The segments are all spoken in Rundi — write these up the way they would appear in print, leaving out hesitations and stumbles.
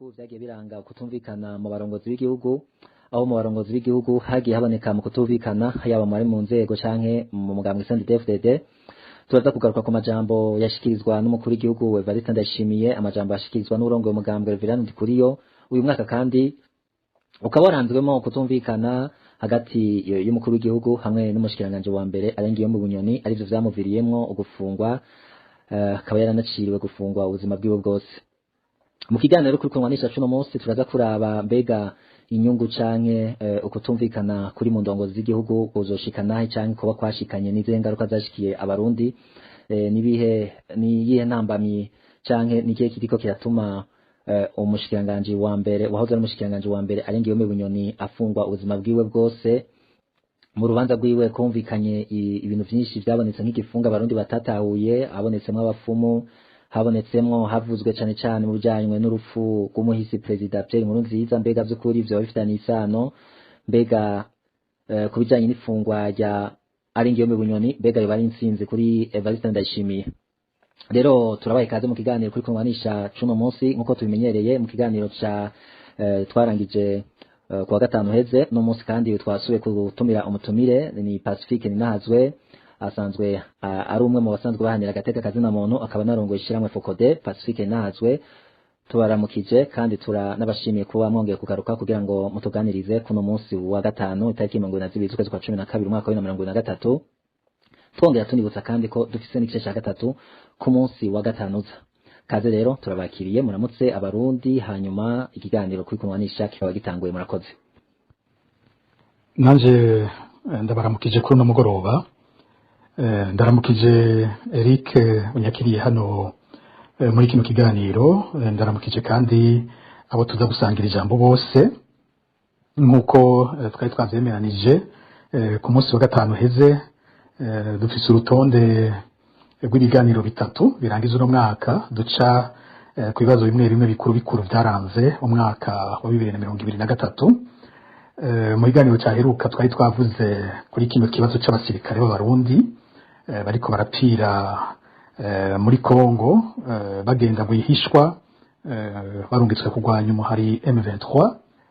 Bw'igihugu vyagiye biranga ukutumvikana mu barongozi b'igihugu, aho mu barongozi b'igihugu hagiye haboneka mu kutumvikana, yaba mu bari mu nzego canke mu mugambwe CNDD-FDD. Turaza kugaruka ku majambo yashikirizwa n'umukuru w'igihugu Evariste Ndayishimiye, amajambo yashikirizwa n'urongoye umugambwe Reverend Ndikuriyo. Uyu mwaka kandi ukaba waranzwemo kutumvikana hagati y'umukuru w'igihugu hamwe n'umushikiranganje wa mbere Alain Guillaume Bunyoni, arivyo vyamuviriyemwo ugufungwa, akaba yaranaciriwe gufungwa ubuzima bwiwe bwose. Mu kiganiro kuri kunwanisha cuno munsi turaza kuraba mbega inyungu canke ukutumvikana kuri mu ndongozi z'igihugu kuzoshikana canke kuba kwashikanye, n'izihe ngaruka zashikiye Abarundi, nibihe, niyihe ntambamyi canke nikihe kiriko kiratuma umushikiranganje wa mbere, wahoze ari umushikiranganje wa mbere Alain Guillaume Bunyoni, afungwa ubuzima bwiwe bwose. Mu rubanza rwiwe kumvikanye ibintu vyinshi vyabonetse nk'igifunga Abarundi batatahuye, habonetsemwo abapfumu, habonetsemwo, havuzwe cane cane mu bijanywe n'urupfu rw'umuhisi Perezida Pierre Nkurunziza. Mbega vy'ukuri vyoba bifitanye isano? Mbega ku bijanye n'ifungwa rya Alain Guillaume Bunyoni, mbega yoba ari intsinzi kuri Evariste Ndayishimiye? Rero turabaye ikaze mu kiganiro kuri kunwanisha cuno munsi. Nkuko tubimenyereye, mu kiganiro ca twarangije kuwa gatanu heze, no munsi kandi twasubiye gutumira umutumire, ni Pacifique Ninahazwe, asanzwe ari umwe mu basanzwe bahanira agateka kazina muntu, akaba narongoye ishiramwe FOCODE. Pacifique Ninahazwe, tubaramukije kandi turanabashimiye kuba mwongeye kugaruka kugira ngo mutuganirize kuno munsi wa gatanu, itariki 22 z'ukwezi kwa 12, umwaka wa 2023. Twongera tunibutsa kandi ko dufise n'igice ca gatatu ku munsi wa gatanu uza. Kaze rero, turabakiriye, muramutse Abarundi, hanyuma ikiganiro kuri kunwanisha kikaba gitanguye. Murakoze. Nanje ndabaramukije kuri uno mugoroba. Ndaramukije Eric unyakiriye hano muri kino kiganiro. Ndaramukije kandi abo tuza gusangira ijambo bose. Nk'uko twari twavyemeranije ku munsi wa gatanu heze, dufise urutonde rw'ibiganiro bitatu birangiza uno mwaka, duca ku bibazo bimwe bimwe bikuru bikuru vyaranze umwaka wa 2023. Mu kiganiro cyaheruka twari twavuze kuri kino kibazo c'abasirikare b'Abarundi bariko barapfira muri Congo, bagenda rwihishwa, barungitswe kurwanya umuhari M23.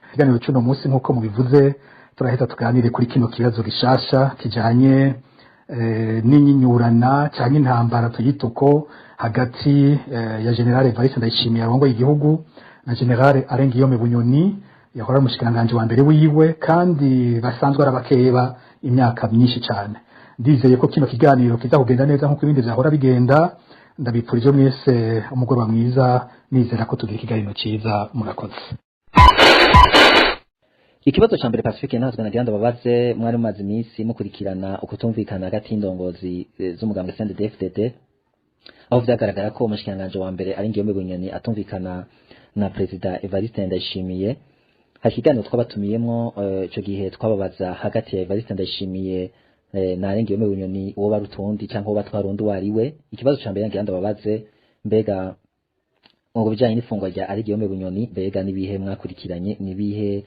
Ikiganiro cy'uno munsi, nk'uko mubivuze, turahita tuganire kuri kino kibazo gishasha kijanye n'inyinyurana cyangwa intambara, tuyita uko, hagati ya General Evariste Ndayishimiye arongoye igihugu na General Alain Guillaume Bunyoni yahora ari umushikiranganji wa mbere wiwe, kandi basanzwe ari abakeba imyaka myinshi cyane. Ndizeye ko kino kiganiro kiza kugenda neza nk'uko ibindi vyahora bigenda. Ndabipfurije mwese umugoroba mwiza, nizera ko tugira ikiganiro cyiza. Murakoze. Ikibazo ca mbere, Pacifique Ntazwe, nagira ndababaze: mwari mumaze iminsi mukurikirana ukutumvikana hagati y'indongozi z'umugambwe CNDD-FDD, aho vyagaragara ko umushikiranganje wa mbere Alain Guillaume Bunyoni atumvikana na Perezida Evariste Ndayishimiye. Hari ikiganiro twabatumiyemwo, ico gihe twababaza hagati ya Evariste Ndayishimiye na Alain Guillaume Bunyoni uwo barutundi canke uwo batwara undi uwo. Ikibazo ca mbere nagira ndababaze: mbega mu bijanye n'ifungwa rya Alain Guillaume Bunyoni, mbega nibihe mwakurikiranye, nibihe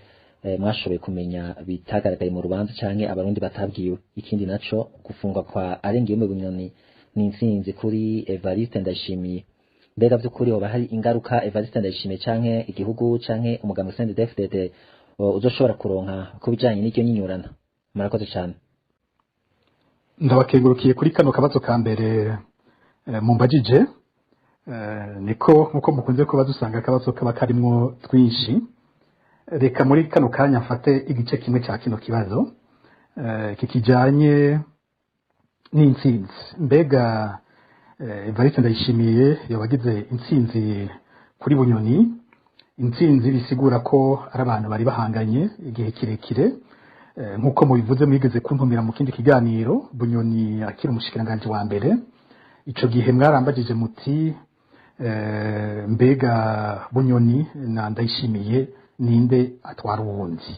mwashoboye kumenya bitagaragaye mu rubanza canke Abarundi batabwiwe? Ikindi naco, gufungwa kwa Alain Guillaume Bunyoni ni intsinzi kuri Evariste Ndayishimiye? Mbega vy'ukuri hoba hari ingaruka Evariste Ndayishimiye canke igihugu canke umugambwe CNDD-FDD uzoshobora kuronka ku bijanye n'iryo nyinyurana? Murakoze cane. Ndabakengurukiye kuri kano kabazo ka mbere mumbajije. Niko nkuko mukunze kuba dusanga akabazo kaba karimwo twinshi, reka muri kano kanya mfate igice kimwe cya kino kibazo kikijanye n'intsinzi. Mbega Evariste Ndayishimiye yobagize intsinzi kuri Bunyoni, intsinzi bisigura ko ari abantu bari bahanganye igihe kirekire? Nk'uko mubivuze, mwigeze kuntumira mu kindi kiganiro Bunyoni akiri umushikiranganji wa mbere. Ico gihe mwarambajije muti: "Mbega Bunyoni na Ndayishimiye ninde atwara uwundi?"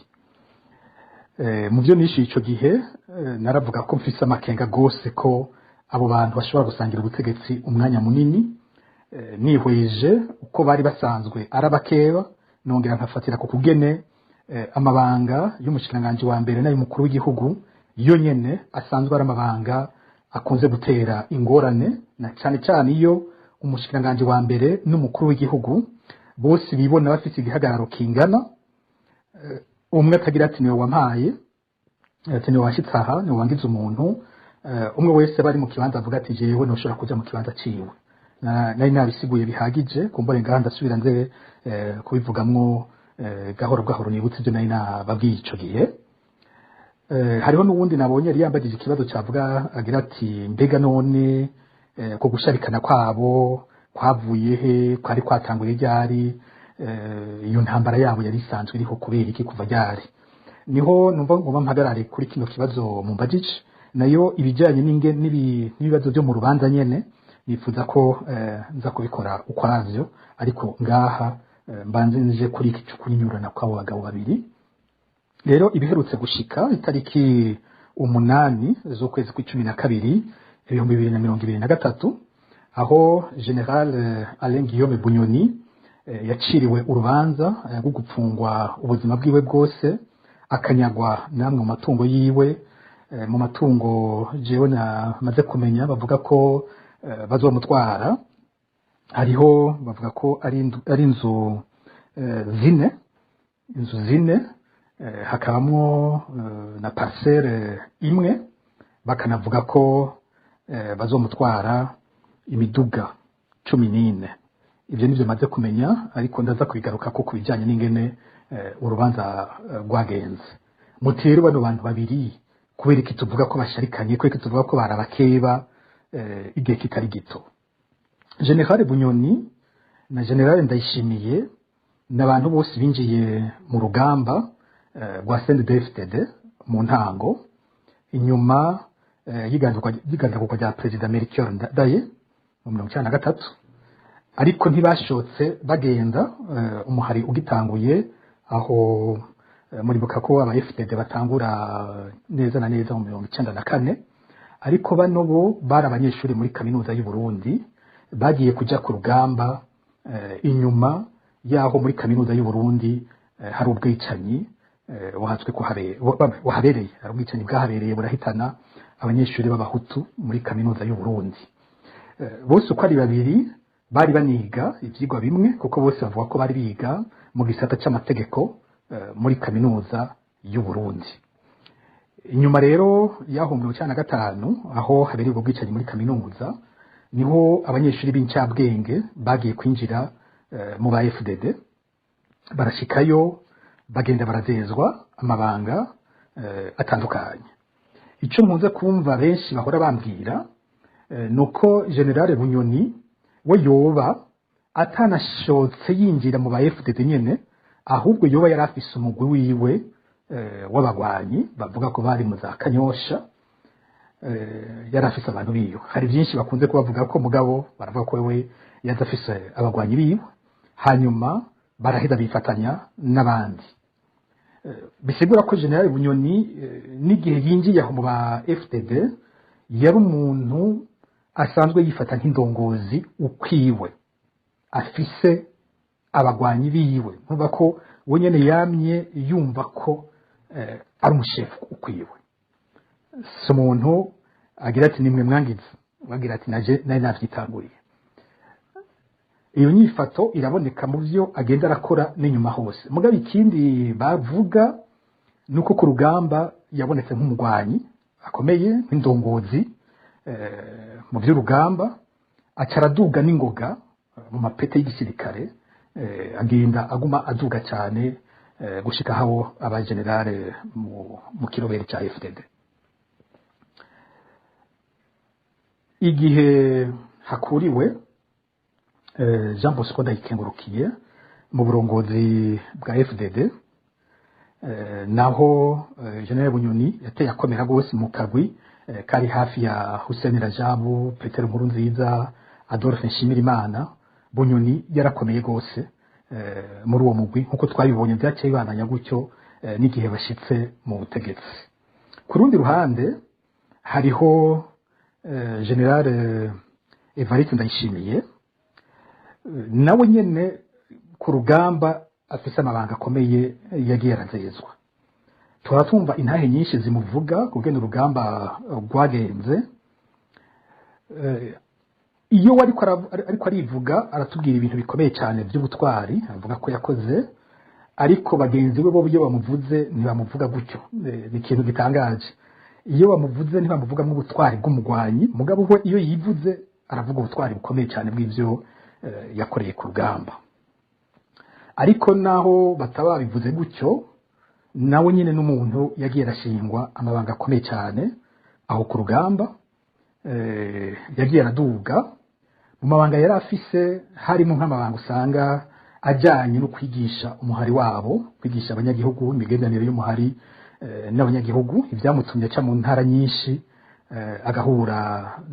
Mu byo nishyuye ico gihe, naravuga ko mfise amakenga gose ko abo bantu bashobora gusangira ubutegetsi umwanya munini, nihweje uko bari basanzwe ari abakeba, nongera nkafatira ku kugene amabanga y'umushikiranganji wa mbere n'ay'umukuru w'igihugu yo nyene asanzwe ari amabanga akunze gutera ingorane, na cyane cyane iyo umushikiranganji wa mbere n'umukuru w'igihugu Bose bibona bafite igihagararo kingana, umwe atagira ati: "Niwe wampaye," ati: "Niwe washyitse aha, niwe wangize umuntu." Umwe wese bari mu kibanza avuga ati: "Jewe ntushobora kuja mu kibanza ciwe." Nari nabisiguye bihagije, kumbure ngaha ndasubira nze kubivugamwo gahoro gahoro, nibutse ibyo nari nababwiye ico gihe. Hariho n'uwundi nabonye yari yambagije ikibazo cyavuga agira ati: "Mbega none ko gusharikana kwabo kwavuye he? Kwari kwatanguye ryari? Iyo ntambara yabo yari isanzwe iriho kubera iki, kuva ryari?" Niho numva ngomba mpagarare kuri kino kibazo mumbajije. Nayo ibijyanye n'ibibazo byo mu rubanza nyene, nifuza ko nza kubikora ukwavyo, ariko ngaha mbanze nje kuri iki cyo kunyurana kw'abo bagabo babiri. Rero ibiherutse gushika itariki 8 z'ukwezi kw'12 2023, aho Général Alain Guillaume Bunyoni yaciriwe urubanza rwo gupfungwa ubuzima bwiwe bwose, akanyagwa namwe mu matungo yiwe. Mu matungo jewe namaze kumenya bavuga ko bazomutwara, hariho bavuga ko ari inzu zine, inzu zine, hakabamwo na parcelle imwe. Bakanavuga ko bazomutwara imiduga 14. Ibyo nibyo maze kumenya, ariko ndaza kubigaruka ko ku bijyanye n'ingene urubanza rwagenze. Mutere bano bantu babiri, kubera iki tuvuga ko basharikanye, kubera iki tuvuga ko barabakeba igihe kitari gito? Général Bunyoni na Général Ndayishimiye ni abantu bose binjiye mu rugamba rwa CNDD-FDD mu ntango, inyuma y'igandagurwa rya Perezida Melchior Ndadaye mu 93, ariko ntibashotse bagenda umuhari ugitanguye. Aho muribuka ko aba FDD batangura neza na neza mu 94, ariko bano bo bari abanyeshuri muri Kaminuza y'u Burundi. Bagiye kuja ku rugamba inyuma yaho muri Kaminuza y'u Burundi hari ubwicanyi buhatswe buhabereye, hari ubwicanyi bwahabereye burahitana abanyeshuri b'abahutu muri Kaminuza y'u Burundi. Bose uko ari babiri bari baniga ivyigwa bimwe, kuko bose bavuga ko bari biga mu gisata c'amategeko muri Kaminuza y'u Burundi. Inyuma rero y'aho 95, aho habereye ubwo bwicanyi muri kaminuza, niho abanyeshuri b'incabwenge bagiye kwinjira mu ba FDD. Barashikayo, bagenda barazezwa amabanga atandukanye. Icyo nkunze kumva benshi bahora bambwira nuko Général Bunyoni we yoba atanashotse yinjira mu ba FDD nyene, ahubwo yoba yari afise umugwi wiwe w'abagwanyi bavuga ko bari mu za Kanyosha. Yari afise abantu biwe. Hari byinshi bakunze kubavuga ko, mugabo baravuga ko we yaza afise abagwanyi biwe, hanyuma baraheza bifatanya n'abandi. Bisigura ko Général Bunyoni n'igihe yinjiye aho mu ba FDD yari umuntu asanzwe yifata nk'indongozi ukwiwe, afise abagwanyi biwe. Nkuba ko we nyene yamye yumva ko ari umushefu ukwiwe, si umuntu agira ati: "Nimwe mwangize," bagira ati: "Naje nari navyitanguriye." Iyo nyifato iraboneka mu byo agenda arakora n'inyuma hose. Mugabo ikindi bavuga ni uko ku rugamba yabonetse nk'umugwanyi akomeye, nk'indongozi mu by'urugamba, aca araduga n'ingoga mu mapete y'igisirikare, agenda aguma aduga cyane gushika aho aba général mu kirobere cya FDD. Igihe hakuriwe Jean Bosco Ndayikengurukiye mu burongozi bwa FDD, naho Général Bunyoni yateye akomera rwose mu kagwi kari hafi ya Hussein Rajabu, Petero Nkurunziza, Adolphe Nshimirimana. Bunyoni yarakomeye rwose muri uwo mugwi, nkuko twabibonye byaciye bibandanya gutyo n'igihe bashitse mu butegetsi. Ku rundi ruhande hariho Général Evariste Ndayishimiye, nawe nyene ku rugamba afise amabanga akomeye yagiye arazezwa. Tuhora twumva intahe nyinshi zimuvuga kugena urugamba rwagenze. Iyo we ariko arivuga, aratubwira ibintu bikomeye cyane by'ubutwari avuga ko yakoze, ariko bagenzi be bo iyo bamuvuze ntibamuvuga gutyo. Ni ikintu gitangaje. Iyo bamuvuze ntibamuvuga nk'ubutwari bw'umugwanyi, mugabo we iyo yivuze aravuga ubutwari bukomeye cyane bw'ibyo yakoreye ku rugamba. Ariko naho bataba babivuze gutyo, nawe nyine n'umuntu yagiye arashingwa amabanga akomeye cyane aho ku rugamba. Yagiye araduga mu mabanga yari afise, harimo nk'amabanga usanga ajyanye no kwigisha umuhari wabo, kwigisha abanyagihugu imigenderanire y'umuhari n'abanyagihugu, ibyamutumye aca mu ntara nyinshi, agahura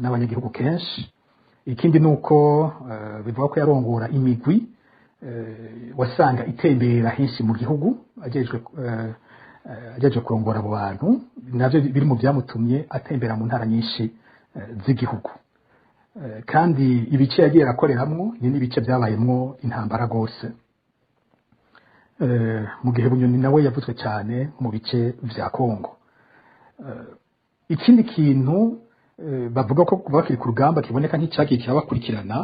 n'abanyagihugu kenshi. Ikindi ni uko bivuga ko yarongora imigwi wasanga itembera henshi mu gihugu, ajejwe kurongora abo bantu. Navyo biri mu byamutumye atembera mu ntara nyinshi z'igihugu. Kandi ibice yagiye arakoreramwo ni n'ibice byabayemwo intambara rwose, mu gihe Bunyoni nawe yavuzwe cyane mu bice vya Kongo. Ikindi kintu bavuga ko kuva bakiri ku rugamba kiboneka nk'icyagiye kirabakurikirana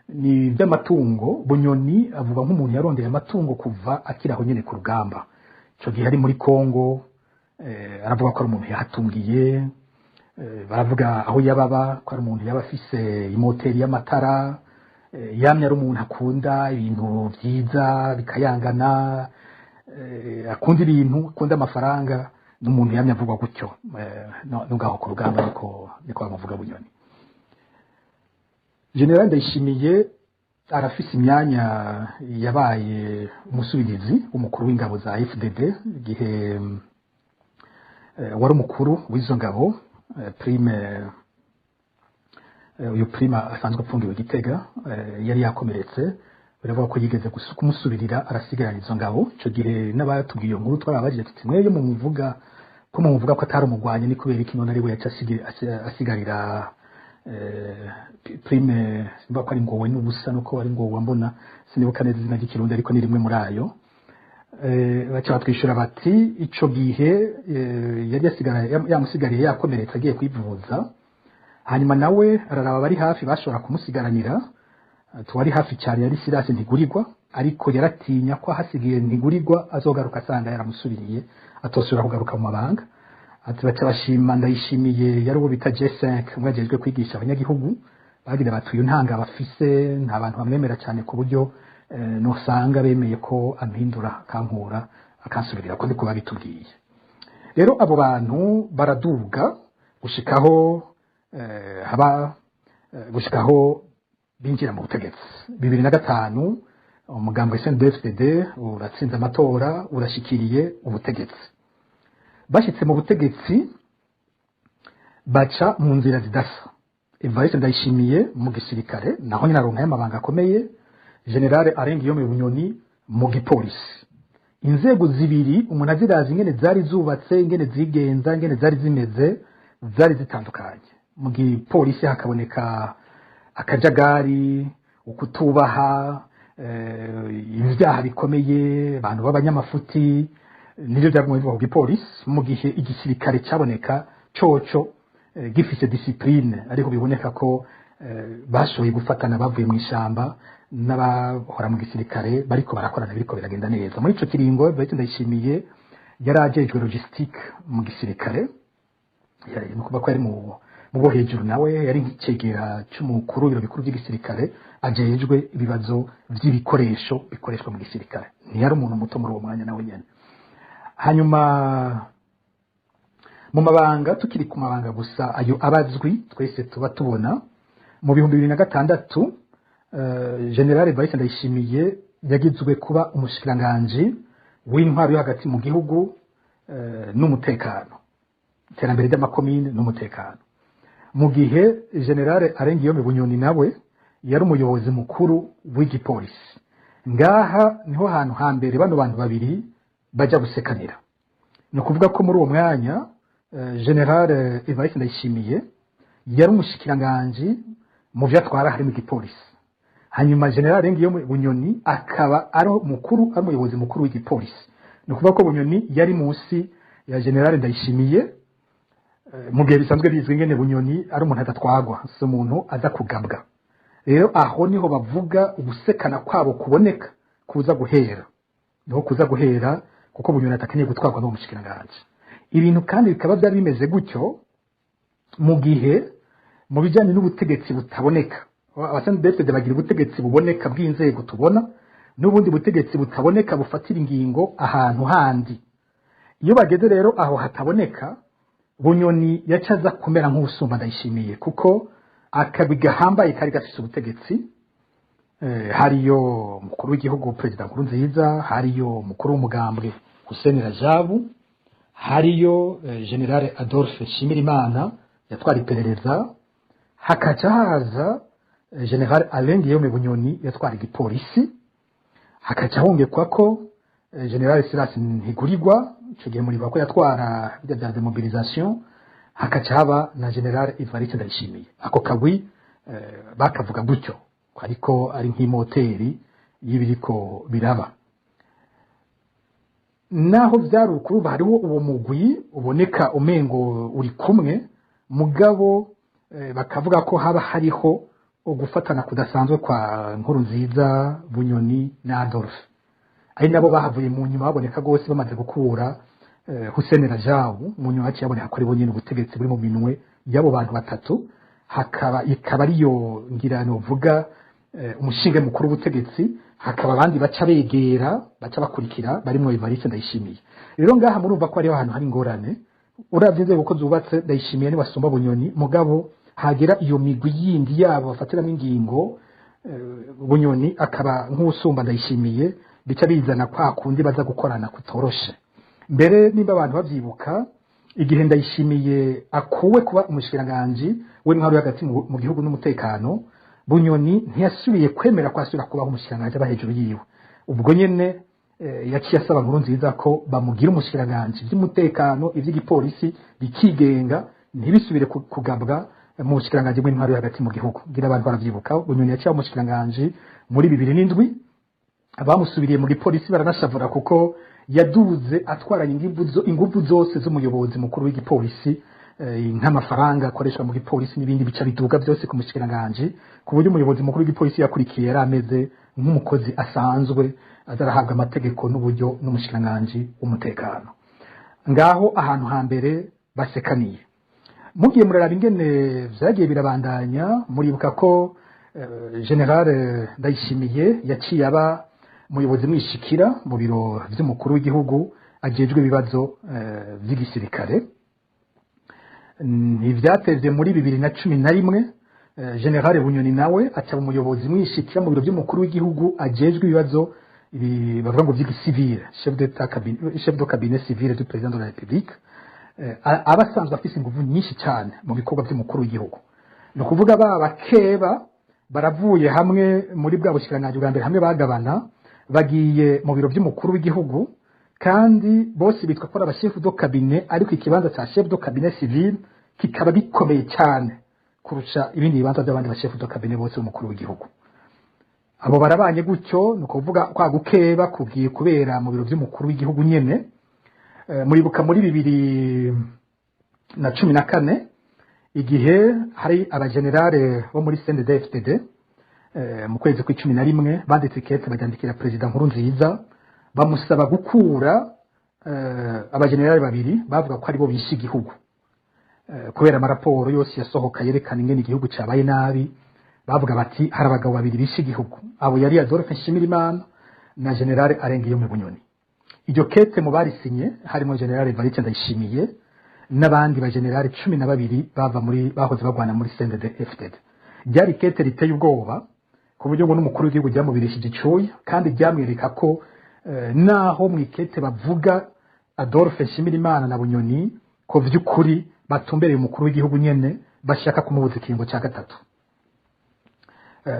ni iby'amatungo. Bunyoni avuga nk'umuntu yarondeye amatungo kuva akiri aho nyine ku rugamba. Icyo gihe ari muri Kongo, aravuga ko ari umuntu yahatungiye. Baravuga aho yababa ko ari umuntu yaba afise imoteri y'amatara, yamye ari umuntu akunda ibintu byiza bikayangana, akunda ibintu, akunda amafaranga. N'umuntu yamye avugwa gutyo no ngaho ku rugamba, niko bamuvuga Bunyoni. General Ndayishimiye arafise imyanya: yabaye umusubirizi w'umukuru w'ingabo za FDD igihe wari umukuru w'izo ngabo, Prime, uyu Prime asanzwe apfungiwe Gitega, yari yakomeretse. Biravuga ko yigeze kumusubirira, arasigarana izo ngabo. Ico gihe n'abatubwiye iyo nkuru twarababajije tuti: "Mweyo mumuvuga ko atari umugwanyi, ni kubera iki none ari we yaca asigarira Prime?" Simba ko ari ngowe n'ubusa nuko ari ngowe mbona, sinibuka neza izina ry'ikirundi, ariko ni rimwe muri ayo. Baca batwishyura bati ico gihe yari yamusigariye yakomeretse agiye kwivuza, hanyuma nawe araraba bari hafi bashobora kumusigaranira. Tuwari hafi cyane yari Silas Ntigurirwa, ariko yaratinya ko ahasigiye Ntigurirwa azogaruka asanga yaramusubiriye, atosubira kugaruka mu mabanga. Ati baca bashima Ndayishimiye yari uwo bita G5, umwe ajejwe kwigisha abanyagihugu. Bagira bati: "Uyu ntanga bafise, nta bantu bamwemera cyane ku buryo nosanga bemeye ko ampindura, akankura, akansubirira." Ko ndiko babitubwiye. Rero abo bantu baraduga gushikaho haba gushikaho binjira mu butegetsi 2005. Umugambwe CNDD-FDD uratsinze amatora, urashikiriye ubutegetsi. Bashyitse mu butegetsi baca mu nzira zidasa. Evariste Ndayishimiye mu gisirikare, naho nyine aronka y'amabanga akomeye, General Alain Guillaume Bunyoni mu gipolisi. Inzego zibiri umuntu azirazi ingene zari zubatse, ingene zigenza, ingene zari zimeze, zari zitandukanye. Mu gipolisi hakaboneka akajagari, ukutubaha, ibyaha bikomeye, abantu b'abanyamafuti, nivyo byagumye bivugwa ku gipolisi, mu gihe igisirikare cyaboneka coco gifise discipline, ariko biboneka ko bashoboye gufatana bavuye mu ishamba n'abahora mu gisirikare, bariko barakorana, biriko biragenda neza. Muri ico kiringo Evariste Ndayishimiye yari ajejwe logistique mu gisirikare, ni ukuvuga ko yari mu bo hejuru, nawe yari nk'icegera c'umukuru w'ibiro bikuru by'igisirikare, ajejwe ibibazo vy'ibikoresho bikoreshwa mu gisirikare. Ntiyari umuntu muto muri uwo mwanya nawe nyene. Hanyuma mu mabanga, tukiri ku mabanga gusa ayo abazwi twese tuba tubona, mu 2006 General Evariste Ndayishimiye yagizwe kuba umushikiranganji w'intwaro yo hagati mu gihugu n'umutekano, iterambere ry'amakomine n'umutekano, mu gihe General Alain Guillaume Bunyoni nawe yari umuyobozi mukuru w'igipolisi. Ngaha niho hantu hambere bano bantu babiri bajya gusekanira. Ni ukuvuga ko muri uwo mwanya General Evariste Ndayishimiye yari umushikiranganji, mu vyo atwara harimo igipolisi, hanyuma General Alain Guillaume Bunyoni akaba ari mukuru, ari umuyobozi mukuru w'igipolisi. Ni ukuvuga ko Bunyoni yari munsi ya General Ndayishimiye, mu gihe bisanzwe bizwi ingene Bunyoni ari umuntu adatwagwa, si umuntu aza kugabwa. Rero aho niho bavuga ugusekana kwabo kuboneka kuza guhera, niho kuza guhera, kuko Bunyoni atakeneye gutwarwa n'uwo mushikiranganji. Ibintu kandi bikaba byari bimeze gutyo mu gihe mu bijyanye n'ubutegetsi butaboneka, aba CNDD-FDD bagira ubutegetsi buboneka bw'inzego tubona, n'ubundi butegetsi butaboneka bufatira ingingo ahantu handi. Iyo bageze rero aho hataboneka, Bunyoni yaca aza kumera nk'usumba Ndayishimiye, kuko akagwi gahambaye kari gafise ubutegetsi. Hariyo umukuru w'igihugu, Perezida Nkurunziza, hariyo umukuru w'umugambwe Hussein Rajabu, hariyo General Adolphe Nshimirimana yatwara iperereza, hakaca haza General Alain Guillaume Bunyoni yatwara igipolisi, hakaca hongekwa ko General Silas Ntigurirwa, ico gihe muribuka ko yatwara ibya bya démobilisation, hakaca haba na General Evariste Ndayishimiye. Ako kagwi bakavuga gutyo ariko ari nk'imoteri y'ibiriko biraba. Naho byari ukuruva hariho uwo mugwi uboneka umengo uri kumwe, mugabo bakavuga ko haba hariho ugufatana kudasanzwe kwa Nkurunziza, Bunyoni na Adolphe, ari nabo bahavuye mu nyuma baboneka rwose bamaze gukura Hussein Rajabu. Mu nyuma haciye haboneka ko ari bo nyene ubutegetsi buri mu minwe y'abo bantu batatu, hakaba ikaba ariyo ngira novuga umushinge mukuru w'ubutegetsi, hakaba abandi baca begera, baca bakurikira, barimwo Evariste Ndayishimiye. Rero ngaha murumva ko hariho ahantu hari ingorane. Uravye inzego uko zubatse, Ndayishimiye ni wasumba Bunyoni, mugabo hagira iyo migwi yindi yabo bafatiramo ingingo, Bunyoni akaba nk'usumba Ndayishimiye, bica bizana kwa kundi baza gukorana kutoroshe. Mbere nimba abantu bavyibuka, igihe Ndayishimiye akuwe kuba umushikiranganji w'intwaro hagati mu gihugu n'umutekano, Bunyoni ntiyasubiye kwemera ko asubira kubaho umushikiranganji aba hejuru yiwe. Ubwo nyene yaciye asaba Nkurunziza ko bamugira umushikiranganji by'umutekano, ivy'igipolisi bikigenga, ntibisubire kugabwa mu bushikiranganji bw'intwaro hagati mu gihugu. Ngira abantu baravyibuka. Bunyoni yaciye umushikiranganji muri 2007. Abamusubiriye mu gipolisi baranashavura, kuko yaduze atwaranye inguvu zose z'umuyobozi mukuru w'igipolisi, nk'amafaranga akoreshwa mu gipolisi n'ibindi bica biduga byose ku mushikiranganji, ku buryo umuyobozi mukuru w'igipolisi yakurikiye yari ameze nk'umukozi asanzwe, azarahabwa amategeko n'uburyo n'umushikiranganji w'umutekano. Ngaho ahantu hambere basekaniye. Mugiye muraraba ingene vyagiye birabandanya, muribuka ko General Ndayishimiye yaciye aba umuyobozi mwishikira mu biro vy'umukuru w'igihugu ajejwe ibibazo vy'igisirikare. Ntivyatevye, muri 2011 General Bunyoni nawe aca umuyobozi mwishikira mu biro vy'umukuru w'igihugu ajejwe ibibazo ibi bavuga ngo vy'igisivile, chef d'état cabinet, chef de cabinet civil du président de la République. Aba asanzwe afise inguvu nyinshi cyane mu bikorwa by'umukuru w'igihugu. Ni ukuvuga ba bakeba baravuye hamwe muri bwa bushikiranganji bwa mbere hamwe bagabana, bagiye mu biro by'umukuru w'igihugu, kandi bose bitwa ko ari abashefu de cabinet, ariko ikibanza ca chef de cabinet civil kikaba gikomeye cyane kurusha ibindi bibanza by'abandi bashefu de cabinet bose b'umukuru w'igihugu. Abo barabanye gutyo, ni ukuvuga kwa gukeba kugiye kubera mu biro by'umukuru w'igihugu nyene. Muribuka muri 2014, igihe hari abagenerale bo muri CNDD-FDD, mu kwezi kw'11 banditse ikete baryandikira Perezida Nkurunziza, bamusaba gukura abagenerale babiri bavuga ko aribo bishe igihugu, kubera amaraporo yose yasohoka yerekana ingene igihugu cabaye nabi. Bavuga bati hari abagabo babiri bishe igihugu, abo yari Adolphe Nshimirimana na General Alain Guillaume Bunyoni. Iryo kete mu barisinye harimo General Evariste Ndayishimiye n'abandi ba general 12 bava muri bahoze bagwana muri CNDD FDD. Ryari kete riteye ubwoba, ku buryo ngo n'umukuru w'igihugu ryamubirishije icuya, kandi ryamwereka ko naho mu ikete bavuga Adolphe Nshimirimana na Bunyoni, ko vy'ukuri batumbereye umukuru w'igihugu nyene, bashaka kumubuza ikiringo cya gatatu.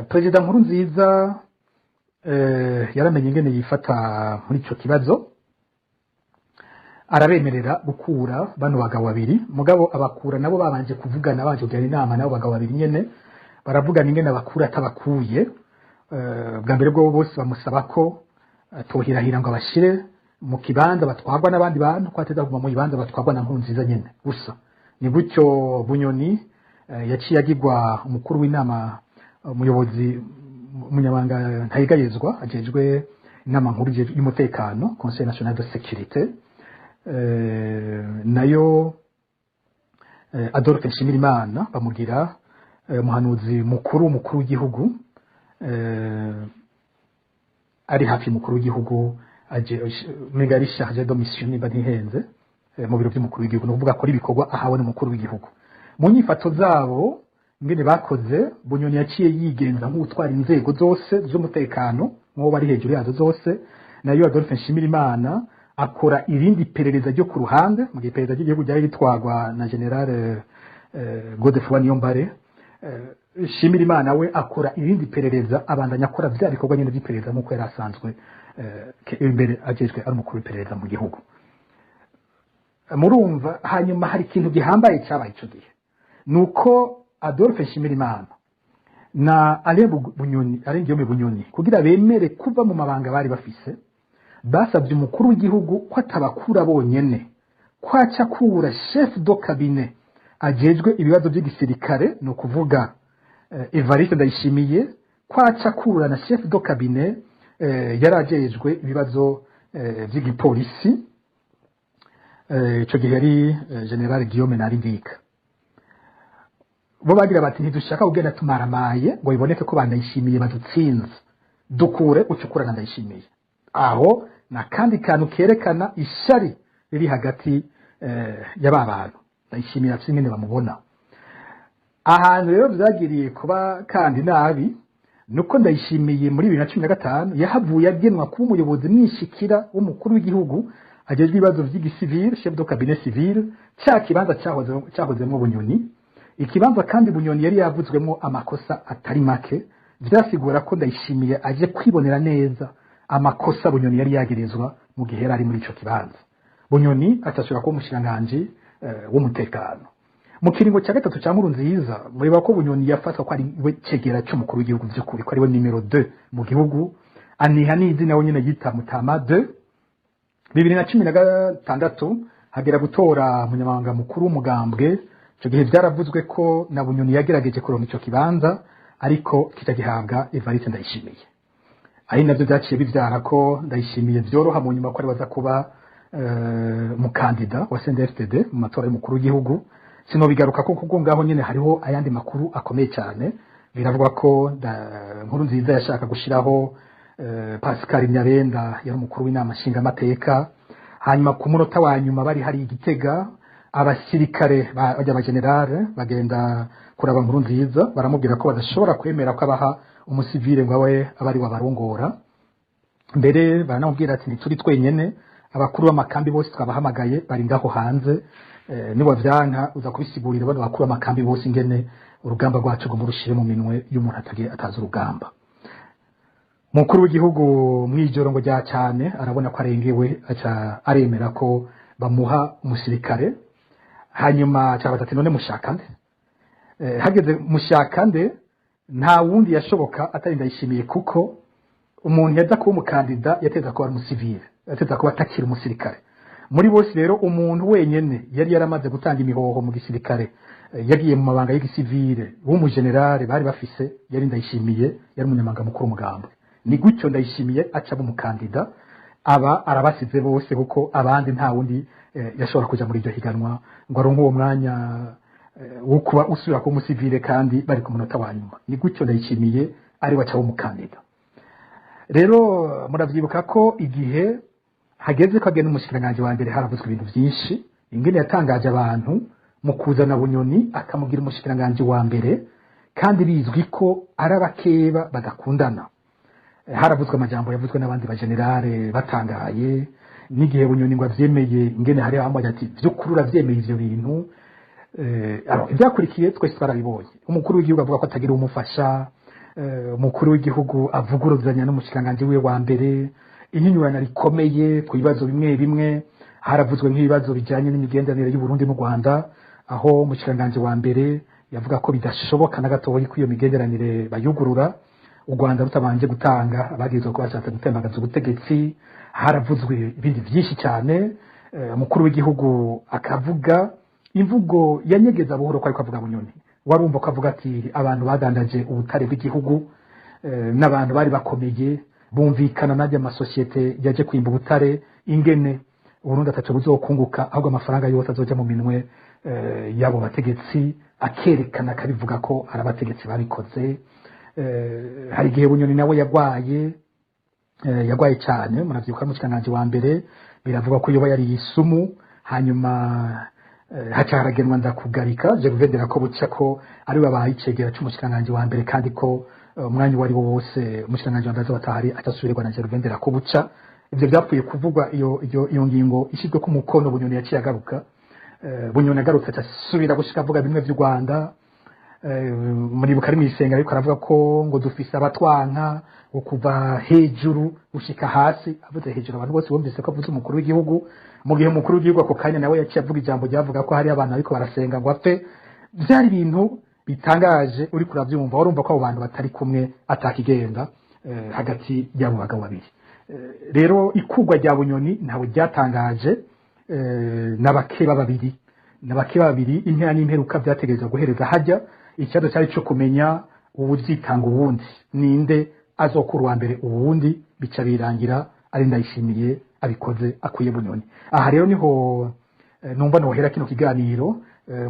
Perezida Nkurunziza yaramenye ingene yifata muri ico kibazo, arabemerera gukura bano bagabo babiri. Mugabo abakura nabo babanje kuvugana, babanje kugirana inama nabo bagabo babiri nyene, baravugana ingene abakura atabakuye. Bwa mbere bwo bose bamusaba ko atohirahira ngo abashire mu kibanza batwarwa n'abandi bantu, ko ateza kuguma mu bibanza batwarwa na Nkurunziza nyene gusa. Ni gutyo Bunyoni yaciye agirwa umukuru w'inama. umuyobozi, umunyabanga ntayigayezwa ajejwe inama nkuru y'umutekano, Conseil national de sécurité. Nayo Adolphe Nshimirimana bamugira umuhanuzi mukuru w'umukuru w'igihugu, ari hafi y'umukuru w'igihugu, umenga ari chargé de mission niba ntihenze, mu biro by'umukuru w'igihugu, ni ukuvuga akora ibikorwa ahawe n'umukuru w'igihugu. Mu nyifato zabo ingene bakoze, Bunyoni yaciye yigenza nk'utwara inzego zose z'umutekano, nk'uwo bari hejuru yazo zose. Nayo Adolphe Nshimirimana akora irindi perereza ryo ku ruhande, mu gihe iperereza ry'igihugu ryari ritwarwa na Général Godefroid Niyombare. Nshimirimana we akora irindi perereza, abandanya akora bya bikorwa nyine by'iperereza nk'uko yari asanzwe imbere agejwe ari umukuru w'iperereza mu gihugu. Murumva, hanyuma hari ikintu gihambaye cyabaye icyo gihe, nuko Adolphe Nshimirimana na Alain Bunyoni, Alain Guillaume Bunyoni, kugira bemere kuva mu mabanga bari bafise, basabye umukuru w'igihugu ko atabakura bonyene, ko aca akura chef de cabinet ajejwe ibibazo by'igisirikare, ni ukuvuga Evariste Ndayishimiye, ko aca akura na chef de cabinet yari ajejwe ibibazo by'igipolisi, ico gihe yari Général Guillaume Naringika. Bo bagira bati: "Ntidushaka kugenda tumaramaye ngo biboneke ko bandayishimiye badutsinze, dukure ucukura na Ndayishimiye." Aho na kandi kantu kerekana ishari riri hagati ya ba bantu. Ndayishimiye afise ingene bamubona. Ahantu rero vyagiriye kuba kandi nabi, nuko Ndayishimiye muri 2015 yahavuye agenwa kuba umuyobozi mwishikira w'umukuru w'igihugu ajejwe ibibazo vy'igisivile, chef de cabinet civil, ca kibanza cahozemwo Bunyoni. Ikibanza kandi Bunyoni yari yavuzwemo amakosa atari make. Vyasigura ko Ndayishimiye aje kwibonera neza amakosa Bunyoni yari yagirizwa mu gihe yari ari muri ico kibanza. Bunyoni atashobora kuba umushikiranganji w'umutekano. Mu kiringo cya gatatu cya Nkurunziza, mureba ko Bunyoni yafatwa ko ari we cegera cy'umukuru w'igihugu by'ukuri, ko ari we numéro 2 mu gihugu, aniha n'izina we nyine yita Mutama 2. 2016 hagera gutora umunyamabanga mukuru w'umugambwe. Icyo gihe byaravuzwe ko na Bunyoni yagerageje kuronka ico kibanza, ariko kitagihabwa Evariste Ndayishimiye. Ari nabyo byaciye bivyara ko Ndayishimiye vyoroha mu nyuma ko ari waza kuba umukandida wa CNDD-FDD mu matora y'umukuru w'igihugu. Sinobigaruka ko kuko ngaho nyine hariho ayandi makuru akomeye cyane. Biravugwa ko Nkurunziza yashaka gushiraho Pascal Nyabenda yari umukuru w'inama nshingamateka. Hanyuma ku munota wa nyuma bari hari igitega, abasirikare bajya abagenerale bagenda kuraba Nkurunziza, baramubwira ko badashobora kwemera ko abaha umusivile ngo abe abari wabarongora. Mbere baranamubwira ati: "Ntituri twenyene, abakuru b'amakambi bose twabahamagaye, bari ngaho hanze, niba vyanka uza kubisigurira bano bakuru b'amakambi bose ingene urugamba rwacu ngo murushire mu minwe y'umuntu atazi urugamba." Mukuru w'igihugu mwijoro ngo rya cyane arabona ko arengewe, aca aremera ko bamuha umusirikare. Hanyuma aca ati: "None mushaka nde?" Hageze mushaka nde, nta wundi yashoboka atari Ndayishimiye, kuko umuntu yaza kuba umukandida yateza kuba ari umusivile, yateza kuba atakiri umusirikare. Muri bose rero, umuntu wenyene yari yaramaze gutanga imihoho mu gisirikare, yagiye mu mabanga y'igisivile, w'umugenerale bari bafise, yari Ndayishimiye, yari umunyamabanga mukuru w'umugambwe. Ni gutyo Ndayishimiye aca aba umukandida, aba arabasize bose, kuko abandi nta wundi yashobora kuja muri iryo higanwa ngo aronke uwo mwanya wo kuba usubira kuba umusivile kandi bari ku munota wa nyuma. Ni gutyo Ndayishimiye ari we aca umukandida. Rero muravyibuka ko igihe hageze ko agenda umushikiranganji wa mbere, haravuzwe ibintu vyinshi, ingene yatangaje abantu mu kuzana Bunyoni akamugira umushikiranganji wa mbere, kandi bizwi ko ari abakeba badakundana. Haravuzwe amajambo yavuzwe n'abandi bagenerale batangaye n'igihe Bunyoni ngo avyemeye, ingene hari bambaye ati: "Vy'ukuri uravyemeye ivyo bintu?" Alors, ivyakurikiye twese twarabibonye. Umukuru w'igihugu avuga ko atagira umufasha, umukuru w'igihugu avuguruzanya n'umushikiranganji wiwe wa mbere, inyinyurana rikomeye ku bibazo bimwe bimwe. Haravuzwe nk'ibibazo bijyanye n'imigenderanire y'u Burundi n'u Rwanda, aho umushikiranganji wa mbere yavuga ko bidashoboka na gatoya ko iyo migenderanire bayugurura u Rwanda rutabanje gutanga abagirizwa ko bashatse gutembagaza ubutegetsi. Haravuzwe ibindi byinshi cyane. Umukuru w'igihugu akavuga imvugo yanyegeza buhoro ko ariko avuga Bunyoni. Warumva ko avuga ati abantu badandaje ubutare bw'igihugu n'abantu bari bakomeye bumvikana n'ajya amasosiyete yaje kwimba ubutare, ingene Uburundi ataco buzokunguka, ahubwo amafaranga yose azoja mu minwe y'abo bategetsi, akerekana akabivuga ko ari abategetsi babikoze. Hari igihe Bunyoni nawe yagwaye, yagwaye cyane, muravyibuka, mu wa mbere biravuga ko yoba yari isumu. Hanyuma haca haragenwa Ndakugarika Gervais Ndirakobuca ko ari we abaye icegera c'umushikiranganji wa mbere, kandi ko umwanya uwo ari wo wose umushikiranganji wa mbere azoba atahari atasubirwa na Gervais Ndirakobuca. Ivyo byapfuye kuvugwa, iyo ngingo ishyizwe ku mukono, Bunyoni yaciye agaruka. Bunyoni agarutse asubira gushika avuga bimwe vy'u Rwanda. Muribuka ari mw'isenga ariko aravuga ko ngo dufise abatwanka, ngo kuva hejuru gushika hasi. Avuze hejuru, abantu bose bumvise ko avuze umukuru w'igihugu, mu gihe umukuru w'igihugu ako kanya nawe yaciye avuga ijambo ryavuga ko hari abantu ariko barasenga ngo apfe. Byari ibintu bitangaje, uri kurabyumva warumva ko abo bantu batari kumwe, atakigenda hagati y'abo bagabo babiri. Rero ikugwa rya Bunyoni ntawe ryatangaje, n'abakeba babiri, n'abakeba babiri, impera n'imperuka byategerezwa guhereza hajya. Ikibazo cyari cyo kumenya uwuzitanga uwundi, ninde azokura uwa mbere uwundi. Bica birangira ari Ndayishimiye abikoze, akuye Bunyoni. Aha rero niho numva nohera kino kiganiro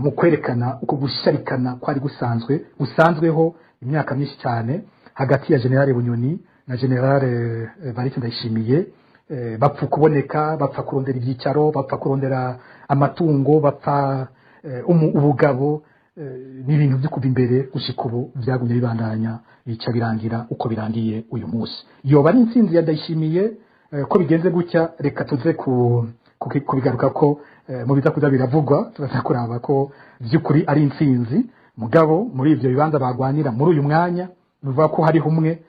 mu kwerekana uko gusharikana kwari gusanzwe, gusanzweho imyaka myinshi cyane, hagati ya General Bunyoni na General Evariste Ndayishimiye. Bapfa kuboneka, bapfa kurondera ibyicaro, bapfa kurondera amatungo, bapfa ubugabo. Ni ibintu byo kuva imbere gushika ubu byagumye bibandanya, bica birangira uko birangiye uyu munsi. Yoba ari intsinzi ya Ndayishimiye ko bigenze gutya? Reka tuze kubigaruka ko mu biza kuza biravugwa, turaza kuraba ko by'ukuri ari intsinzi. Mugabo muri ivyo bibanza bagwanira muri uyu mwanya, bivuga ko hariho umwe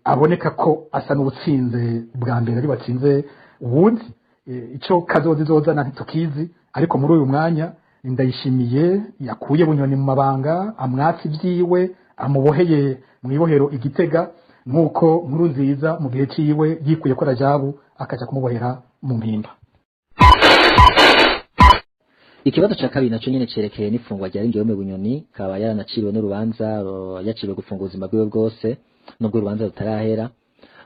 aboneka ko asa n'ubutsinze bwa mbere, ari watsinze uwundi. Ico kazoza izozana ntitukizi, ariko muri uyu mwanya Ndayishimiye yakuye Bunyoni mu mabanga, amwatsi ibyiwe, amuboheye mu ibohero igitega, nk'uko Nkuru Nziza mu gihe ciwe yikuye ko Rajabu akaja kumubohera mu Mpimba. Ikibazo ca kabiri naco nyene cerekeye n'ifungwa rya Guillaume Bunyoni, kaba yaranaciriwe n'urubanza, yaciriwe gufunga ubuzima bwiwe bwose nubwo urubanza rutarahera.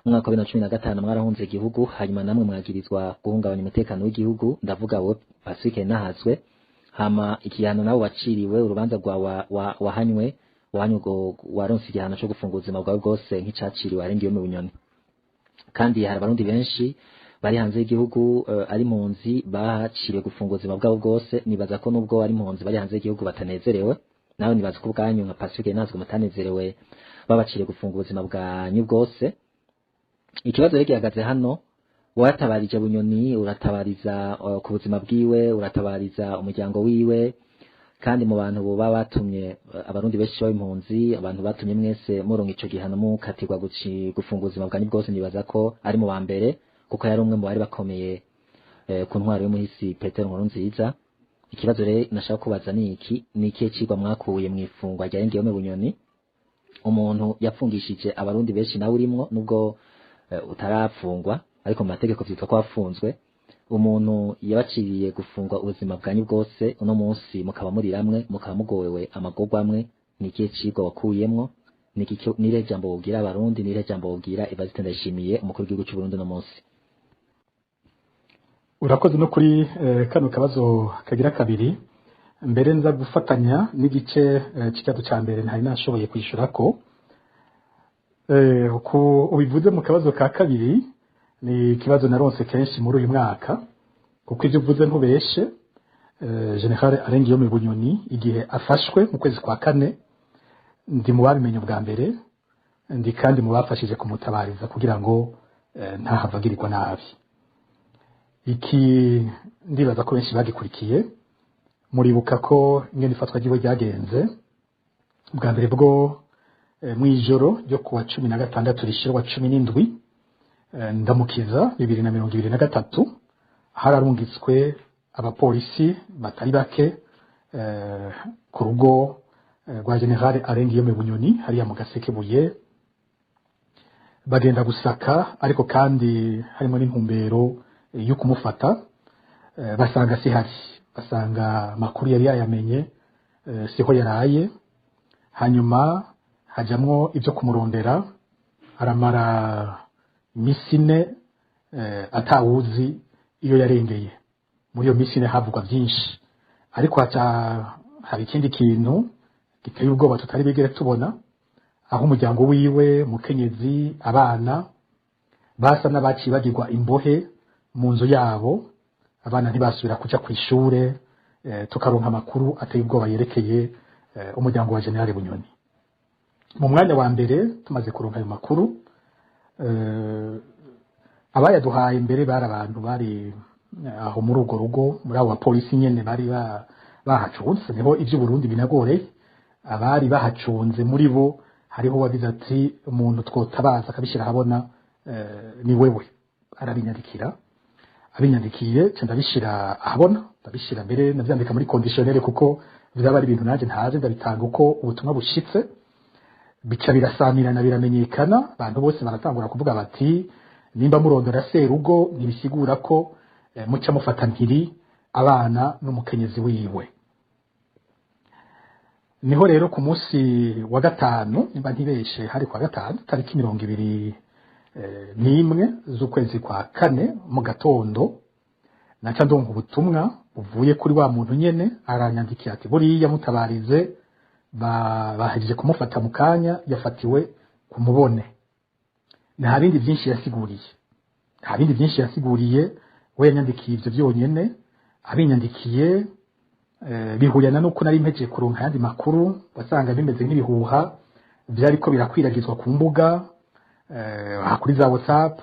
Mu mwaka wa 2015 mwarahunze igihugu, hanyuma namwe mwagirizwa guhungabanya umutekano w'igihugu, ndavuga wowe Pacifique Nahazwe. Hama ikihano nawe waciriwe, urubanza rwa wahanywe ubwo waronse igihano co gufunga ubuzima bwawe bwose nk'icaciriwe Guillaume Bunyoni. Kandi hari abarundi benshi bari hanze y'igihugu ari impunzi baciriwe gufunga ubuzima bwabo bwose. Nibaza ko nubwo ari impunzi bari hanze y'igihugu batanezerewe. Nawe nibaza ko ubwanyu nka Pacifique Nahazwe mutanezerewe babaciriye gufunga ubuzima bwanyu bwose. Ikibazo rero gihagaze hano: waratabarije Bunyoni, uratabariza ku buzima bwiwe, uratabariza umuryango wiwe, kandi mu bantu boba batumye abarundi benshi baba impunzi, abantu batumye mwese muronka ico gihano, mukatirwa gufunga ubuzima bwanyu bwose, nibaza ko ari mu ba mbere, kuko yari umwe mu bari bakomeye ku ntwaro y'umuhisi Petero Nkurunziza. Ikibazo rero nashaka kubaza ni iki: ni ikihe cigwa mwakuye mu ifungwa rya Guillaume Bunyoni, umuntu yapfungishije abarundi benshi, nawe urimwo, nubwo utarafungwa ariko mu mategeko vyitwa ko wafunzwe, umuntu yabaciriye gufungwa ubuzima bwanyu bwose, uno munsi mukaba muri ramwe, mukaba mugowewe amagorwa amwe? Ni ikihe cigwa wakuyemwo? Ni irihe jambo wobwira abarundi? Ni irihe jambo wobwira Evariste Ndayishimiye, umukuru w'igihugu c'u Burundi uno munsi? Urakoze no kuri kano kabazo kagira kabiri, mbere nza gufatanya n'igice c'ikibazo ca mbere ntari nashoboye kwishurako. Uko ubivuze mu kabazo ka kabiri, ni ikibazo naronse kenshi muri uyu mwaka, kuko ivyo uvuze ntubeshe. General Alain Guillaume Bunyoni igihe afashwe mu kwezi kwa kane, ndi mu babimenye ubwa mbere, ndi kandi mu bafashije kumutabariza kugira ngo ntahavagirirwa nabi. Iki ndibaza ko benshi bagikurikiye, muribuka ko ingene ifatwa ryiwe ryagenze. Bwa mbere bwo mw'ijoro ryo kuwa 16 rishira 17 Ndamukiza 2023, hararungitswe abapolisi batari bake ku rugo rwa General Alain Guillaume Bunyoni hariya mu Gasekebuye, bagenda gusaka, ariko kandi harimo n'intumbero yo kumufata. Basanga sihari, basanga amakuru yari yayamenye, siho yaraye. Hanyuma hajamwo ibyo kumurondera, aramara iminsi 4 atawuzi iyo yarengeye. Muri iyo minsi 4 havugwa byinshi, ariko hari ikindi kintu giteye ubwoba tutari bigere tubona, aho umuryango wiwe, mukenyezi, abana, basa n'abaciye bagirwa imbohe mu nzu yabo. Abana ntibasubira kuja ku ishure. Tukaronka amakuru ateye ubwoba yerekeye umuryango wa Général Bunyoni. Mu mwanya wa mbere tumaze kuronka ayo makuru, abayaduhaye mbere bari abantu bari aho muri urwo rugo, muri abo bapolisi nyene bari bahacunze. Niho ivy'Uburundi binagoreye. Abari bahacunze muri bo hariho wagize ati: "Umuntu twotabaza akabishyira ahabona ni wewe." Arabinyandikira. Abinyandikiye nca ndabishira ahabona, ndabishira mbere ndavyandika muri conditionnel, kuko vyaba ari ibintu nanje ntazi, ndabitanga uko ubutumwa bushitse. Bica birasamirana, biramenyekana, abantu bose baratangura kuvuga bati: "Nimba murondora serugo, ntibisigura ko muca mufata mpiri abana n'umukenyezi wiwe." Niho rero ku munsi wa gatanu, nimba ntibeshe hari kwa gatanu, tariki 21 z'ukwezi kwa kane, mu gatondo naca ndonka ubutumwa buvuye kuri wa muntu nyene. Aranyandikiye ati: "Buriya mutabarize, bahejeje kumufata mu kanya, yafatiwe ku Mubone." Nta bindi byinshi yasiguriye, nta bindi byinshi yasiguriye. We yanyandikiye ivyo byonyene. Abinyandikiye bihuyana nuko nari mpejeje kuronka ayandi makuru wasanga bimeze nk'ibihuha vyariko birakwiragizwa ku mbuga, kuri za WhatsApp,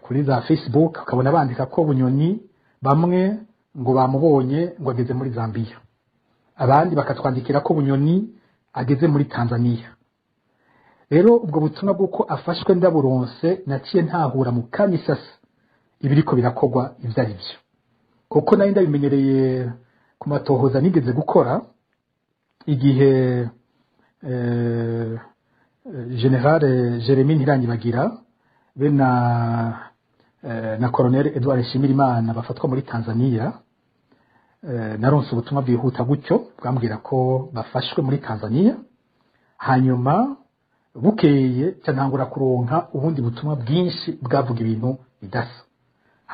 kuri za Facebook, ukabona bandika ko Bunyoni bamwe ngo bamubonye ngo ageze muri Zambia, abandi bakatwandikira ko Bunyoni ageze muri Tanzania. Rero ubwo butumwa bw'uko afashwe ndaburonse, naciye ntahura mu kanya isasa ibiriko birakogwa ivyo ari byo, kuko nari ndabimenyereye ku matohoza nigeze gukora igihe Général Jeremy Ntiranyibagira be na Colonel Edouard Nshimirimana bafatwa muri Tanzania. Naronse ubutumwa bwihuta gutyo bwambwira ko bafashwe muri Tanzania. Hanyuma bukeye ca ntangura kuronka ubundi butumwa bwinshi bwavuga ibintu bidasa.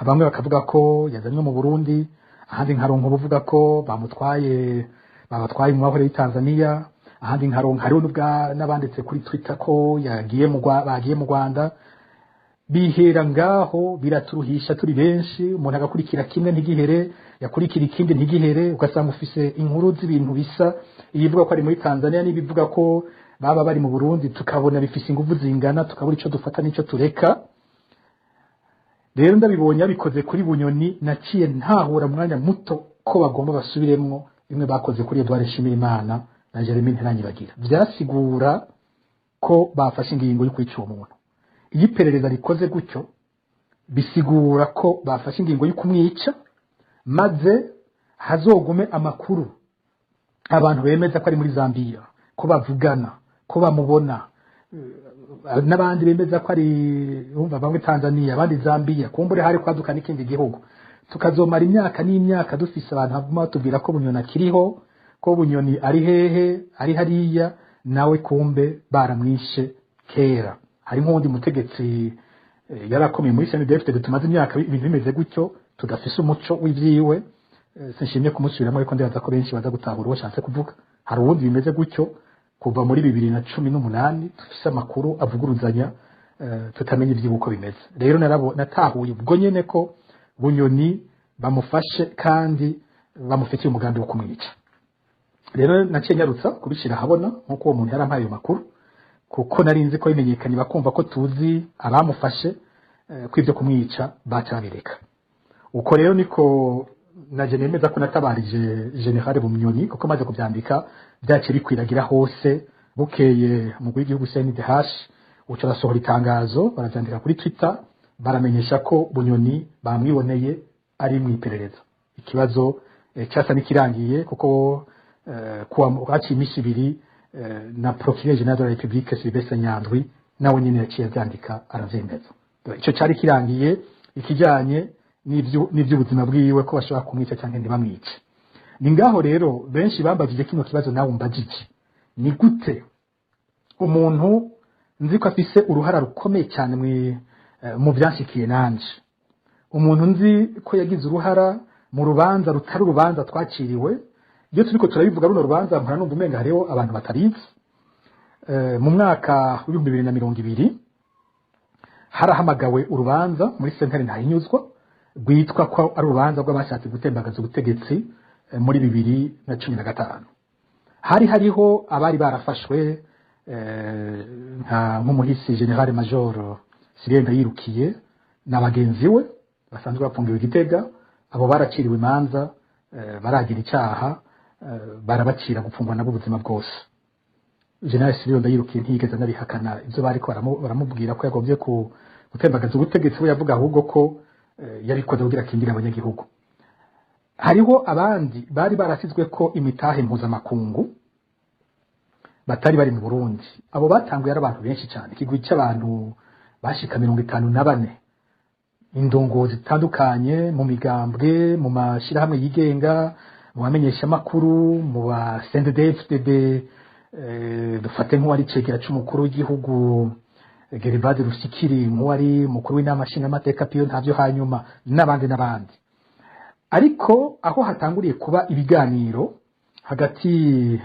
Bamwe bakavuga ko yazanywe mu Burundi, ahandi nkaronka ubuvuga ko bamutwaye, babatwaye mu mahoro y'i Tanzania, ahandi nkaronka hariho n'abanditse kuri Twitter ko yagiye mu bagiye mu Rwanda. Bihera ngaho biraturuhisha turi benshi. Umuntu agakurikira kimwe ntigihere, yakurikira ikindi ntigihere, ugasanga ufise inkuru z'ibintu bisa, ibivuga ko ari muri Tanzania n'ibivuga ko baba bari mu Burundi, tukabona bifise ingufu zingana, tukabura ico dufata n'ico tureka. Rero ndabibonye babikoze kuri Bunyoni, naciye ntahura mwanya muto ko bagomba basubiremwo bimwe bakoze kuri Edouard Nshimirimana na Jeremy Ntiranyibagira. Vyasigura ko bafashe ingingo yo kwica uwo muntu. Iyo iperereza rikoze gutyo, bisigura ko bafashe ingingo yo kumwica, maze hazogume amakuru abantu bemeza ko ari muri Zambia, ko bavugana, ko bamubona, n'abandi bemeza ko ari, urumva, bamwe Tanzania, abandi Zambia, kumbure hari kwaduka n'ikindi gihugu, tukazomara imyaka n'imyaka dufise abantu baguma batubwira ko Bunyoni akiriho, ko Bunyoni ari hehe, ari hariya, nawe kumbe baramwishe kera. Hari nk'uwundi mutegetsi yarakomeye muri CNDD-FDD, tumaze imyaka ibintu bimeze gutyo tudafise umuco w'ivyiwe. Sinshimye kumusubiramo, ariko ndibaza ko benshi baza gutahura uwo nshatse kuvuga. Hari uwundi bimeze gutyo kuva muri 2018, dufise amakuru avuguruzanya, tutamenya ivy'iwe uko bimeze. Rero natahuye ubwo nyene ko Bunyoni bamufashe kandi bamufitiye umugambi wo kumwica. Rero naciye nyarutsa kubishira ahabona nk'uko uwo muntu yarampaye ayo makuru, kuko nari nzi ko bimenyekanye bakumva ko tuzi abamufashe, ko ibyo kumwica baca babireka. Uko rero niko naje nemeza ko natabarije Général Bunyoni, kuko maze kubyandika byaciye bikwiragira hose. Bukeye umugwi w'igihugu CNDH uca urasohora itangazo, baravyandika kuri Twitter, baramenyesha ko Bunyoni bamwiboneye ari mu iperereza. Ikibazo cyasa n'ikirangiye, kuko kuwa haciye iminsi 2 na procureur général de la République Sylvestre Nyandwi nawe nyene yaciye avyandika aravyemeza. Ico cari kirangiye ikijanye n'ivy'ubuzima bwiwe, ko bashobora kumwica canke ntibamwice. Ni ngaho rero benshi bambajije kino kibazo nawe umbajije. Ni gute umuntu nzi ko afise uruhara rukomeye cyane mu byanshikiye nanje, umuntu nzi ko yagize uruhara mu rubanza rutari urubanza twaciriwe? Iyo turiko turabivuga runo rubanza, mpora numva umenga hariho abantu batabizi. Mu mwaka w'2020 harahamagawe urubanza muri sentare Ntahinyuzwa, rwitwa ko ari urubanza rw'abashatse gutembagaza ubutegetsi muri 2015. Hari hariho abari barafashwe, nka nk'umuhisi général major Cyprien Ndayirukiye na bagenzi we basanzwe bafungiwe i Gitega. Abo baraciriwe imanza, baragira icyaha, barabacira gupfungwa nabo ubuzima bwose. Général Cyprien Ndayirukiye ntiyigeze anabihakana ibyo bariko baramubwira ko yagombye gutembagaza ubutegetsi. We yavuga ahubwo ko yabikoze kugira akingire abanyagihugu. Hariho abandi bari barasizwe ko imitahe mpuzamakungu batari bari mu Burundi. Abo batanguye ari abantu benshi cyane, ikigwi cy'abantu bashika 54, indongozi zitandukanye mu migambwe, mu mashirahamwe yigenga, mu bamenyeshamakuru, mu ba CNDD-FDD. Dufate nk'uwari cegera c'umukuru w'igihugu Gervase Rufikiri, nk'uwari umukuru w'inama nshingamateka Pio Ntavyo, hanyuma n'abandi n'abandi. Ariko aho hatanguriye kuba ibiganiro hagati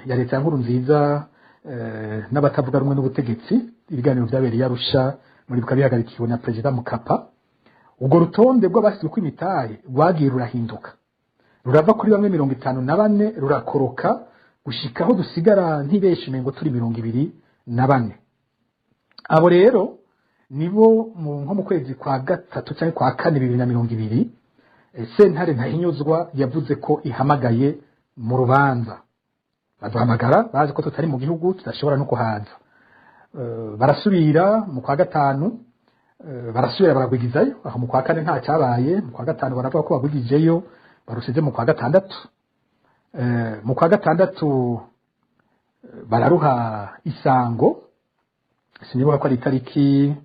ya leta ya Nkurunziza n'abatavuga rumwe n'ubutegetsi, ibiganiro byabereye Arusha, muri bikaba bihagarikiwe na Perezida Mukapa, ubwo rutonde rw'abasizwe kw'imitahe rwagiye rurahinduka, rurava kuri bamwe 54, rurakoroka gushika aho dusigara, ntibeshe, umengo turi 24. Abo rero nibo nko mu kwezi kwa gatatu cyangwa kwa kane 2020, sentare Ntahinyuzwa yavuze ko ihamagaye mu rubanza. Baduhamagara bazi ko tutari mu gihugu, tudashobora no kuhaza. Barasubira mu kwa gatanu, barasubira baragwigizayo. Aho mu kwa kane nta cyabaye, mu kwa gatanu baravuga ko bagwigijeyo, barusize mu kwa gatandatu. Mu kwa gatandatu bararuha isango, sinibuka ko ari itariki,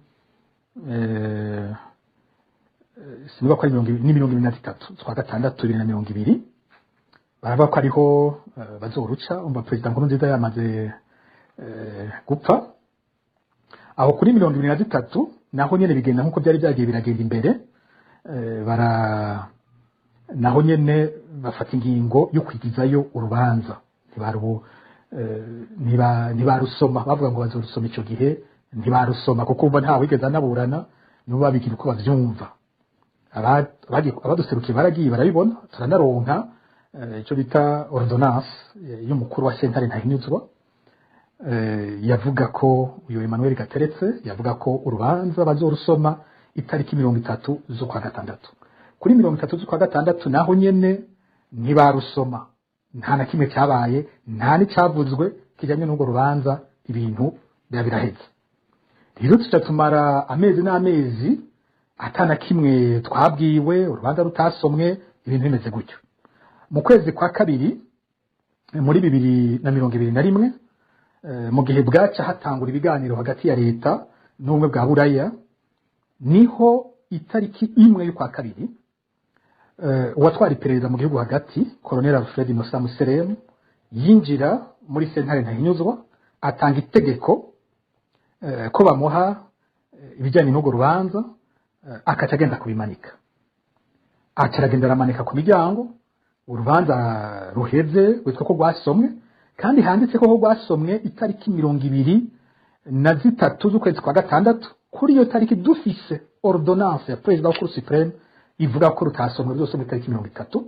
sinibuka ko ari mirongo ibiri, ni 23 z'ukwa gatandatu 2020. Baravuga ko ariho bazoruca. Umva, Perezida Nkurunziza yamaze gupfa. Aho kuri 23 naho nyene bigenda nkuko byari byagiye biragenda imbere. Bara naho nyene bafata ingingo yo kwigizayo urubanza, ntibarusoma. Bavuga ngo bazorusoma ico gihe, ntibarusoma, kuko umva nta wigeze anaburana, nibo babigira uko bavyumva. Abaduserukiye baragiye barabibona, turanaronka icyo bita ordonnance y'umukuru wa sentare Ntahinyuzwa. Yavuga ko uyu Emmanuel Gateretse yavuga ko urubanza bazorusoma itariki 30 z'ukwa gatandatu. Kuri 30 z'ukwa gatandatu naho nyene ntibarusoma, nta na kimwe cyabaye, nta n'icyavuzwe kijyanye n'urwo rubanza. Ibintu biba biraheze. Rero tuca tumara amezi n'amezi ata na kimwe twabwiwe, urubanza rutasomwe, ibintu bimeze gutyo. Mu kwezi kwa kabiri muri 2021, mu gihe bwaca hatangura ibiganiro hagati ya leta n'Ubumwe bwa Buraya, niho itariki 1 y'ukwa kabiri uwatwara iperereza mu gihugu hagati, Colonel Alfred Innocent Museremu, yinjira muri sentare Ntahinyuzwa, atanga itegeko ko bamuha ibijyanye n'urwo rubanza, akaca agenda kubimanika. Aca aragenda aramanika ku miryango urubanza ruheze, witwa ko rwasomwe, kandi handitse ko rwasomwe itariki 23 z'ukwezi kwa gatandatu. Kuri iyo tariki dufise ordonnance ya perezida wa Cour suprême ivuga ko rutasomwe byose mu itariki 30.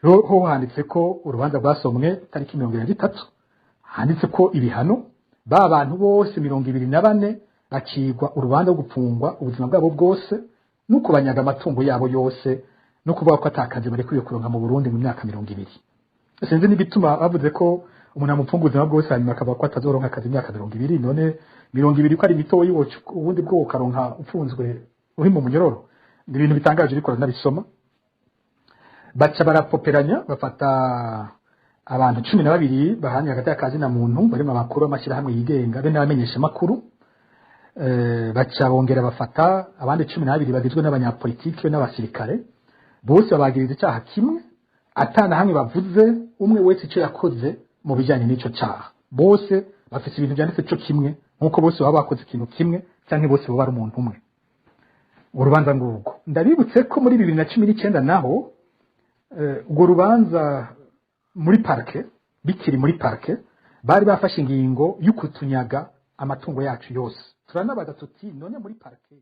Ho handitse ko urubanza rwasomwe tariki 23, handitse ko ibihano, ba bantu bose 24 bacigwa urubanza rwo gupfungwa ubuzima bwabo bwose no kubanyaga amatungo yabo yose, no kuvuga ko atakazi barekuriye kuronka mu Burundi mu myaka 20. Sinzi n'igituma bavuze ko umuntu amupfunga ubuzima bwose, hanyuma akavuga ko atazoronka akazi imyaka 20. None 20 ko ari mitoyi, ubundi bwo ukaronka upfunzwe uri mu munyororo? Ni ibintu bitangaje, ariko nabisoma. Baca barapoperanya, bafata abantu 12 bahanye hagati y'akazi na muntu, barimo abakuru b'amashyirahamwe yigenga be n'abamenyeshamakuru. Baca bongera bafata abandi 12 bagizwe n'abanyapolitike n'abasirikare, bose babagiriza icyaha kimwe, atana hamwe bavuze umwe wese icyo yakoze mu bijyanye n'icyo cyaha. Bose bafite ibintu byanditse cyo kimwe, nk'uko bose baba bakoze ikintu kimwe, cyangwa bose baba ari umuntu umwe. Urubanza ngurwo, ndabibutse ko muri 2019 naho urwo rubanza muri parquet, bikiri muri parquet, bari bafashe ingingo yo kutunyaga amatungo yacu yose. Turanabaza tuti: none muri parquet